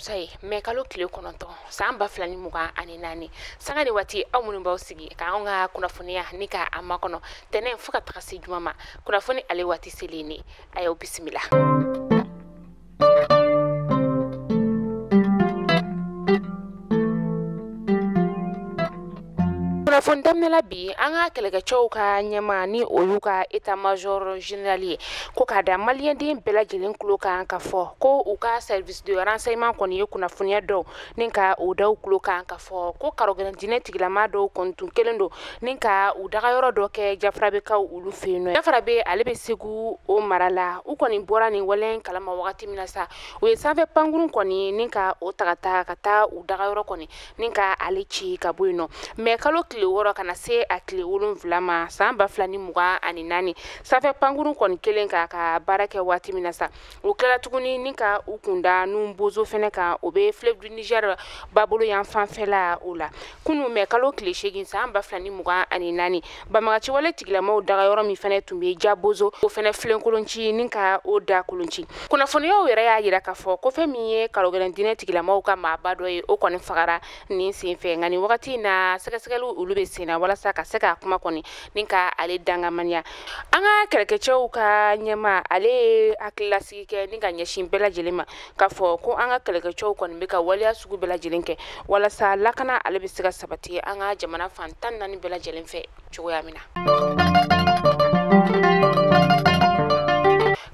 alamisa ye mɛ kalo tile 9 san 2024 sanga ni waati aw minnu b'aw sigi k'anw ka kunnafoniya ni ka a makɔnɔ tɛnɛn fo ka taga se juma ma kunnafoni ale waati selen ne a y'aw bisimila. Kunnafoni daminɛ la bi an ka kɛlɛkɛcɛw ka ɲɛma ni o y'u ka état major général ye ko k'a da maliyɛnden bɛɛ lajɛlen tulo kan ka fɔ ko u ka service de renseignement kɔni ye kunnafoniya dɔw ni ka o da u tulo kan ka fɔ ko karɔgɛlɛn diinɛ tigilama dɔw kɔni tun kelen don ni ka u dagayɔrɔ dɔ kɛ Jafarabekaw olu fɛ yen nɔ. Jafarabe ale bɛ Segu o mara la. U kɔni bɔra nin wale in kalama wagati min na sa, u ye sanfɛ pankurun kɔni ni ka o ta ka taa ka taa u dagayɔrɔ kɔni ni ka ale ci ka bɔ yen nɔ. Mɛ kalo tile 6 ka na se a tile 7 ma san 2024 sanfɛ pankurun kɔni kelen k'a ka baara kɛ waati min na sa, u tilala tuguni ni ka u kunda Nunbozo fɛnɛ kan, o bɛ fleuve du Niger babolo yan fanfɛla o la. Kunun mɛ kalo tile 8 san 2024 banbagaciwale tigilamaw dagayɔrɔ min fɛnɛ tun bɛ Jabozo, o fɛnɛ filenkolonci ni ka o da kolonci. Kunnafoniyaw yɛrɛ y'a yira k'a fɔ ko fɛn min ye karɔgɛlɛn diinɛ tigilamaw ka maaba dɔ ye, o kɔni fagara nin senfɛ. Nka nin wagati in na sɛgɛsɛgɛliw olu bɛ sen na walasa ka se k'a kuma kɔni ni ka ale dangamaniya. An ka kɛlɛkɛcɛw ka ɲɛma ale ye hakililasigi kɛ ni ka ɲɛsin bɛɛ lajɛlen ma k'a fɔ ko an ka kɛlɛkɛcɛw kɔni bɛ ka waleya sugu bɛɛ lajɛlen kɛ walasa lakana ale bɛ se ka sabati an ka jamana fan 14 bɛɛ lajɛlen fɛ cogoya min na.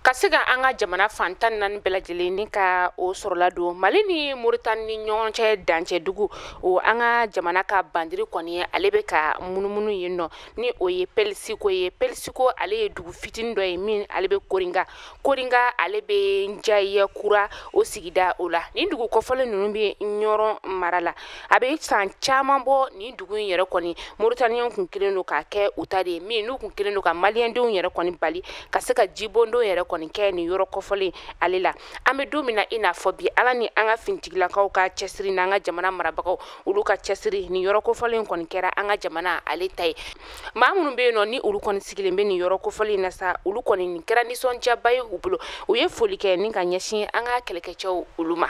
Ka se ka an ka jamana fan 14 bɛɛ lajɛlen ni ka o sɔrɔla don Mali ni Moritani ni ɲɔgɔn cɛ dancɛ dugu o an ka jamana ka bandiri kɔni ale bɛ ka munumunu yen nɔ ni o ye Pelisiko ye. Pelisiko ale ye dugu fitinin dɔ ye min ale bɛ Koringa. Koringa ale bɛ Njaye kura o sigida o la. Nin dugu kɔfɔlen ninnu bɛ Ɲɔrɔn mara la. A bɛ san caman bɔ nin dugu in yɛrɛ kɔni Moritaniyɛnw kun kelen don k'a kɛ u ta de ye, min n'u kun kelen don ka maliyɛndenw yɛrɛ kɔni bali ka se ka jibondon yɛrɛ kɔni kɛ nin yɔrɔ kɔfɔlen ale la. An bɛ don min na i n'a fɔ bi, Ala ni an ka finitigilakaw ka cɛsiri n'an ka jamana marabagaw olu ka cɛsiri, nin yɔrɔ kɔfɔlen kɔni kɛra an ka jamana ale ta ye. Maa minnu bɛ yen nɔ ni olu kɔni sigilen bɛ nin yɔrɔ kɔfɔlen in na sa, olu kɔni nin kɛra nisɔndiyaba ye u bolo. U ye foli kɛ ni ka ɲɛsin an ka kɛlɛkɛcɛw olu ma.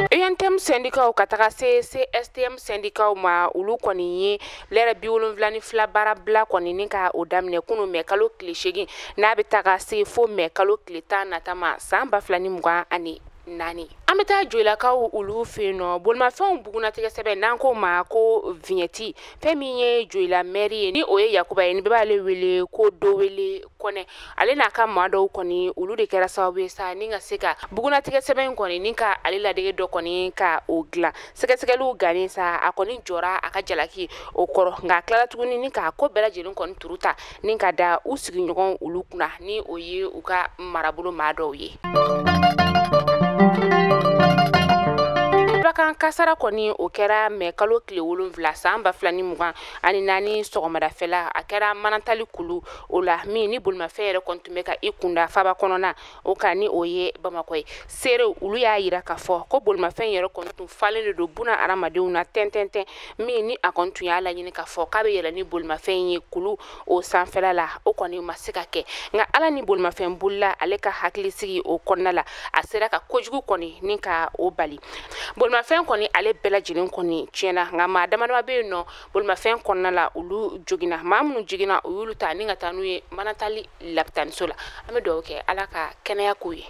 UNTM syndicats ka taga se CSTM syndicats ma, olu kɔni ye lɛrɛ 72 baara bila kɔni ni ka o daminɛ kunun mɛ kalo tile 8 n'a bɛ taga se fo mɛ kalo tile 10 nata ma san 2024. An bɛ taa Joyilakaw olu fɛ yen nɔ. Bolimafɛnw bugunnatigɛ sɛbɛn n'an k'o ma ko vignette, fɛn min ye Joyila mɛri ye ni o ye Yakuba ye, ni bɛɛ b'ale wele ko Dowele Kɔnɛ, ale n'a ka maa dɔw kɔni olu de kɛra sababu ye sa ni ka se ka bugunnatigɛ sɛbɛn kɔni ni ka ale ladege dɔ kɔni ka o dilan. Sɛgɛsɛgɛliw gannen sa, a kɔni jɔra a ka jalaki o kɔrɔ, nka a tilala tuguni ni k'a ko bɛɛ lajɛlen kɔni turu ta ni ka da u sigiɲɔgɔn olu kunna ni o ye u ka marabolo maa dɔw ye. Bakan kasara kɔni o kɛra mɛ kalo tile 7 san 2024 sɔgɔmadafɛla, a kɛra Manantali kulu o la min ni bolimafɛn yɛrɛ kɔni tun bɛ ka i kunda faba kɔnɔna o kan ni o ye Bamakɔ ye. Seerew olu y'a yira k'a fɔ ko bolimafɛn yɛrɛ kɔni tun falen de don buna hadamadenw na tɛntɛntɛn, min ni a kɔni tun y'a laɲini k'a fɔ k'a bɛ yɛlɛ ni bolimafɛn ye kulu o sanfɛla la, o kɔni ma se ka kɛ. Nka Ala ni bolimafɛn bolila ale ka hakili sigi o kɔnɔna la, a sera ka kojugu kɔni ni ka o bali. Bolimafɛn kɔni ale bɛɛ lajɛlen kɔni tiɲɛna, nka maa dama dama bɛ yen nɔ bolimafɛn kɔnɔna la olu joginna. Maa minnu jiginna u y'olu ta ni ka taa n'u ye Manantali lapitaniso la. An bɛ dugawu kɛ Ala ka kɛnɛya k'u ye.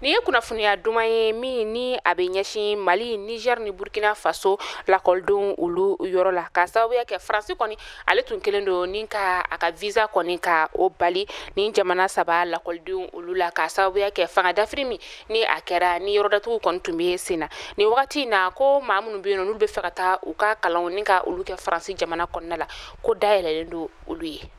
Nin ye kunnafoniya duman ye min ni a bɛ ɲɛsin Mali, Niger ni Burkina Faso lakɔlidenw olu yɔrɔ la, k'a sababuya kɛ Faransi kɔni ale tun kelen don ni ka a ka visa kɔni ka o bali ni jamana 3 lakɔlidenw olu la, k'a sababuya kɛ fanga dafiri min ni a kɛra ni yɔrɔ datugu kɔni tun bɛ sen na nin wagati in na. Ko maa minnu bɛ yen nɔ n'olu bɛ fɛ ka taa u ka kalanw ni ka olu kɛ Faransi jamana kɔnɔna la, ko dayɛlɛlen don olu ye.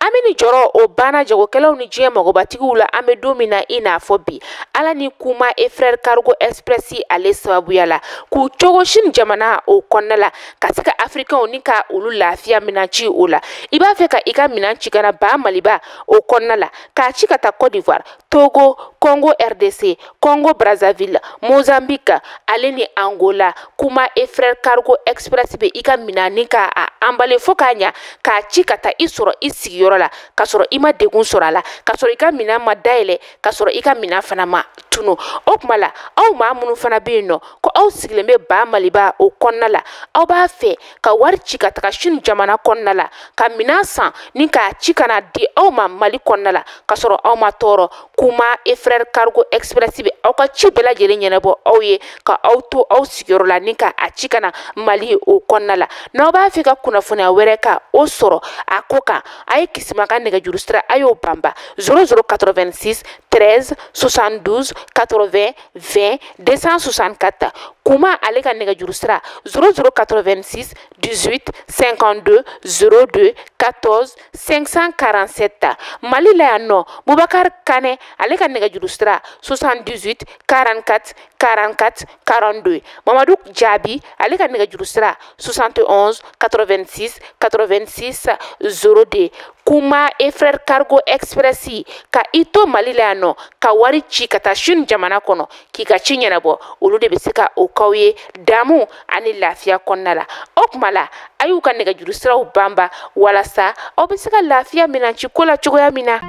An bɛ ni jɔrɔ o banna jagokɛlaw ni diɲɛ magobatigiw la an bɛ don min na i n'a fɔ bi Ala ni Kuma et Frère Cargo Express ale sababuya la k'u cogo Chine jamana o kɔnɔna la ka se ka Africainw ni ka olu lafiya minɛn ci o la. I b'a fɛ ka i ka minɛn ci ka na ba Maliba o kɔnɔna la k'a ci ka taa Côte d'Ivoire, Togo, Congo RDC, Congo Brazzaville, Mozambique ale ni Angola. Kuma et Frère Cargo Express bɛ i ka minɛn ni ka a emballer fo k'a ɲa k'a ci ka taa i sɔrɔ i sigiyɔrɔ la k'a sɔrɔ i ma degun sɔrɔ a la, k'a sɔrɔ i ka minɛn ma dayɛlɛ, k'a sɔrɔ i ka minɛn fana ma tunu. O tuma la aw maa minnu fana bɛ yen nɔ ko aw sigilen bɛ ba Maliba o kɔnɔna la, aw b'a fɛ ka wari ci ka taga Chine jamana kɔnɔna la ka minɛn san ni k'a ci ka na di aw ma Mali kɔnɔna la k'a sɔrɔ aw ma tɔɔrɔ. Kuma et Frère Cargo Express bɛ aw ka ci bɛɛ lajɛlen ɲɛnabɔ aw ye ka aw to aw sigiyɔrɔ la ni ka a ci ka na Mali o kɔnɔna la. N'aw b'a fɛ ka kunnafoniya wɛrɛ ka o sɔrɔ a ko kan, a ye Kisima ka nɛgɛjuru sira a y'o banba 0086 13 72 80 20 264. Kuma ale ka nɛgɛjuru sira 0086 18 52 02 14 547. Mali la yan nɔ Bubakari Kanɛ ale ka nɛgɛjuru sira 78 44 44 42. Mamadu Jaabi ale ka nɛgɛjuru sira 71 86 86 02. Kuma et Frère Cargo Express ka i to Mali la yan nɔ ka wari ci ka taa Chine jamana kɔnɔ k'i ka ci ɲɛnabɔ, olu de bɛ se ka o k'aw ye damu ani lafiya kɔnɔna la. O tuma la a y'u ka nɛgɛjuru siraw banba walasa aw bɛ se ka lafiya minɛn ci ko la cogoya min na.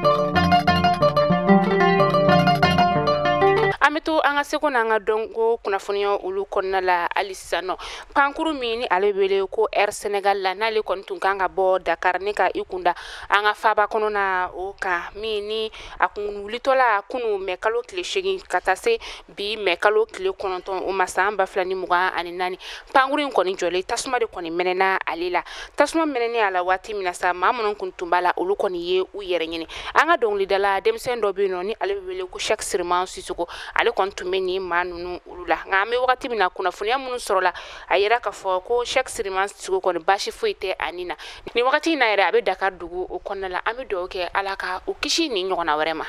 An bɛ to an ka seko n'an ka dɔnko kunnafoniya olu kɔnɔna la hali sisan nɔ. Pankuru min ni ale wele ko Air Senegal la, n'ale kɔni tun kan ka bɔ Dakar ni ka i kunda an ka faaba kɔnɔna o kan, min ni a kun wulitɔla kunu mɛ kalo tile 8 ka taa se bi mɛ kalo tile 9 o ma san 2024. Pankuru in kɔni jɔlen tasuma de kɔni mɛnɛna ale la. Tasuma mɛnɛnen a la waati min na sa, maa minnu kun tun b'a la olu kɔni ye u yɛrɛ ɲini. An ka dɔnkilidala denmisɛn dɔ bɛ yen nɔ ni ale bɛ wele ko Cheikh Siriman Sissoko, ale kɔni tun bɛ nin maa ninnu olu la. Nka an bɛ wagati min na kunnafoniya minnu sɔrɔla a yira k'a fɔ ko Cheikh Siriman Sissoko kɔni baasi foyi tɛ a ni na. Nin wagati in na yɛrɛ a bɛ Dakar dugu o kɔnɔna la. An bɛ dugawu kɛ Ala ka u kisi nin ɲɔgɔnna wɛrɛ ma.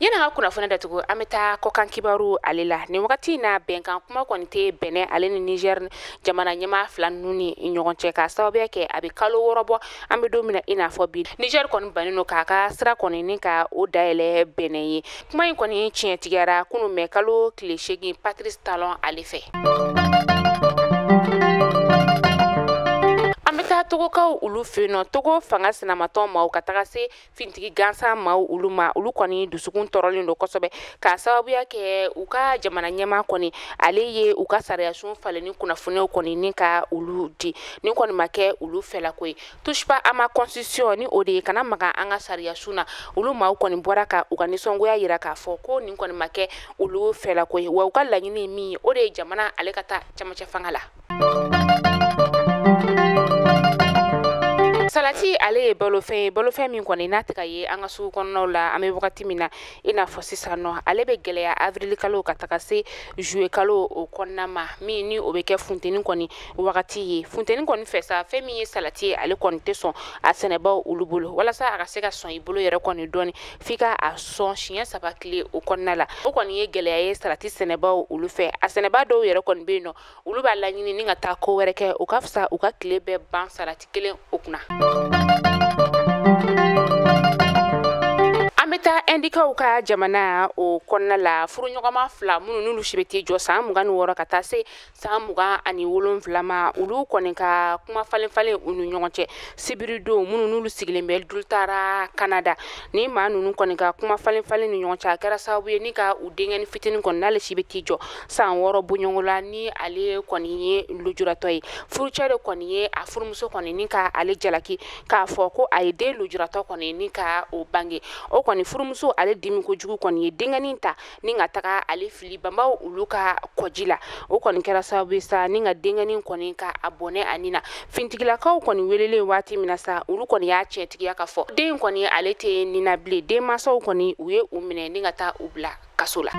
Yanni an ka kunnafoni datugu, an bɛ taa kɔkan kibaru ale la. Nin wagati in na bɛnkan kuma kɔni tɛ Benin ale ni Niger jamana ɲɛmaa fila ninnu ni ɲɔgɔn cɛ k'a sababuya kɛ a bɛ kalo 6 bɔ an bɛ don min na i n'a fɔ bi. Niger kɔni bannen don k'a ka sira kɔni ni ka o dayɛlɛ Benin ye. Kuma in kɔni tiɲɛtigiyara kunun mɛ kalo tile 8 Patrice Talon ale fɛ. An bɛ taa Togokaw olu fɛ yen nɔ. Togo fanga sinamatɔn maaw ka taga se fintigi gansan maaw olu ma, olu kɔni dusukun tɔɔrɔlen don kosɛbɛ k'a sababuya kɛ u ka jamana ɲɛmaa kɔni ale ye u ka sariyasun falenni kunnafoniyaw kɔni ni ka olu di. Nin kɔni ma kɛ olu fɛlako ye. Touche pas à ma constitution ni o de ye kana maga an ka sariyasun na, olu maaw kɔni bɔra ka u ka nisɔngoya yira k'a fɔ ko nin kɔni ma kɛ olu fɛlako ye, wa u ka laɲini ye min ye o de ye jamana ale ka taa camancɛ fanga la. Salati ale ye balofɛn ye, balofɛn min kɔni n'a tɛ ka ye an ka sugu kɔnɔnaw la an bɛ wagati min na i n'a fɔ sisan nɔ. Ale bɛ gɛlɛya avril kalo ka taga se juillet kalo o kɔnɔna ma, min ni o bɛ kɛ funteni kɔni wagati ye. Funteni kɔni fɛ sa, fɛn min ye salati ye ale kɔni tɛ sɔn a sɛnɛbaw olu bolo. Walasa a ka se ka sɔn i bolo yɛrɛ kɔni dɔɔni, f'i ka a sɔn siɲɛ 3 tile o kɔnɔna la. O kɔni ye gɛlɛya ye salati sɛnɛbaw olu fɛ. A sɛnɛbaa dɔw yɛrɛ kɔni bɛ yen nɔ, olu b'a laɲini ni ka taa ko wɛrɛ kɛ, o ka fisa u ka tile bɛɛ ban salati kelen o kunna. An bɛ taa Indikaw ka jamana o kɔnɔna la. Furuɲɔgɔnma fila minnu n'olu si bɛ t'i jɔ san 26 ka taa se san 27 ma, olu kɔni ka kuma falen falen u ni ɲɔgɔn cɛ sibiridon, minnu n'olu sigilen bɛ Dultara Canada. Ni maa ninnu kɔni ka kuma falen falen ni ɲɔgɔn cɛ, a kɛra sababu ye ni ka u denkɛni fitinin kɔni n'ale si bɛ t'i jɔ san 6 bɔɲɔgɔn la, ni ale kɔni ye lujuratɔ ye. Furucɛ de kɔni ye a furumuso kɔni ni ka ale jalaki k'a fɔ ko a ye den lujuratɔ kɔni ni ka o bange. O kɔni furumuso ale dimi kojugu kɔni ye denkɛnin ta ni ka taga ale fili banbaw olu ka kɔji la. O kɔni kɛra sababu ye sa ni ka denkɛnin kɔni ka a bɔnɛ a ni na. Fintigilakaw kɔni welelen waati min na sa, olu kɔni y'a tiɲɛtigiya k'a fɔ den kɔni ale tɛ nin na bilen. Denmansaw kɔni u ye u minɛ ni ka taa u bila kaso la.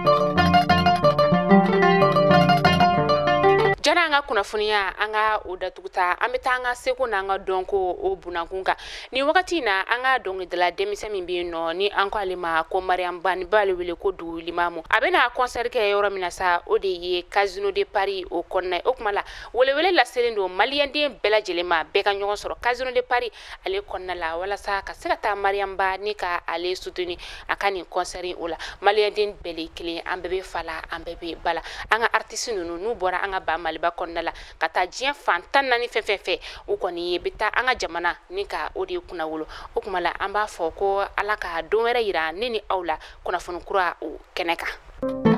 Yanni an ka kunnafoniya an ka o datuguta, an bɛ taa an ka seko n'an ka dɔnko o bunankun kan. Nin wagati in na, an ka dɔnkilidala denmisɛn min bɛ yen nɔ, ni an ko ale ma ko Mariam Ba, ni b'ale wele ko Duguwilimamu, a bɛna concert kɛ yɔrɔ min na sa, o de ye Casino de Paris o kɔnɔna ye. O tuma la, welewele laselen don maliyɛnden bɛɛ lajɛlen ma, bɛɛ ka ɲɔgɔn sɔrɔ Casino de Paris ale kɔnɔna la, walasa ka se ka taa Mariam Ba ni ka ale soutenir a ka nin concert o la. Maliyɛnden bɛɛ le kelen, an bɛɛ bɛ fa la, an bɛɛ bɛ ba la. An ka artiste ninnu, n'u bɔra an ka ba Maliba kɔnɔna la ka taa diɲɛ fan 14 fɛn fɛn fɛ, u kɔni ye bɛ taa an ka jamana ni ka o de kunna wolo. O tuma la, an b'a fɔ ko Ala ka don wɛrɛ yira ne ni aw la kunnafoni kura o kɛnɛ kan.